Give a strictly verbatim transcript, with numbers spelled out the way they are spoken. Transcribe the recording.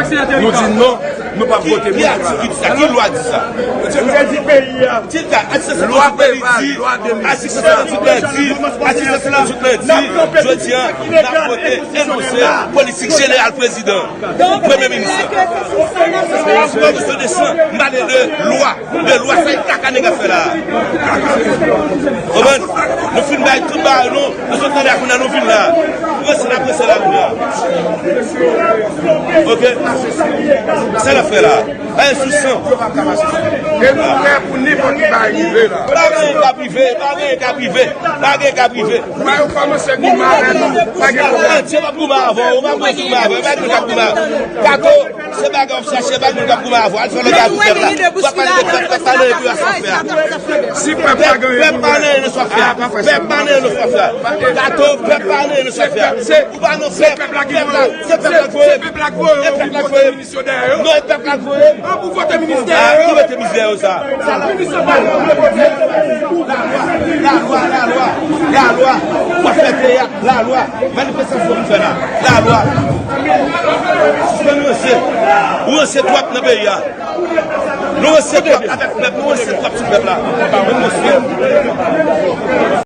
Nou di non, nou p ap vote pou sa. Ki atitid sa? Ki lwa di sa? Ki lwa di sa? Lwa Preval, lwa de mil sis la. Atitid sa, atitid sa, atitid sa, jodi a, n ap vote enonse politik jeneral prezidan, premye minis. Pwofesè Deschamps, m pale de lwa, de lwa, sa e kaka nèg ap fè la. Konprann? Nou fin bay tout bagay nou, nou sot nan la kounye a, nou vin la. Prese la, prese la kounye a. Ok? Sa n ap fè la. Ay, sou san. E nou prè pou nenpòt ki bagay rive la. Pa gen ka prive, pa gen ka prive, pa gen ka prive. Ba yo kòmanse goumen avè nou, pa gen pwoblèm. Antye p ap goumen avè w, ou pa bezwen goumen avè w, pa gen k ap goumen avè w. Kato, se bagay w ap chache, pa gen k ap goumen avè w. Al fè lòt bagay pou pèp la. W ap pale de pèp, pèp pa nan pou y ap fè a. Si pèp la gen pèp pa nan nan sa w ap fè a. Pèp pa nan nan sa w ap fè a. Kato, pèp pa nan nan sa w ap fè a. Ou pa nan pèp, pèp la, se pèp la k voye w. Se pèp la k voye w. Pèp la k voye w. Yo dèyè yo. Non, e pèp la k voye m. An pou vote minis dèyè yo. Ki vote minis dèyè yo sa? Sa la. Minis yo pa. Lalwa, lalwa, lalwa. W ap fè teyat, lalwa. Manifestasyon pou fè la. Lalwa. Sispann ranse. Ou ranse twòp nan peyi a. Nou ranse twòp avèk pèp, nou ranse twòp sou pèp la. Menm nou fè.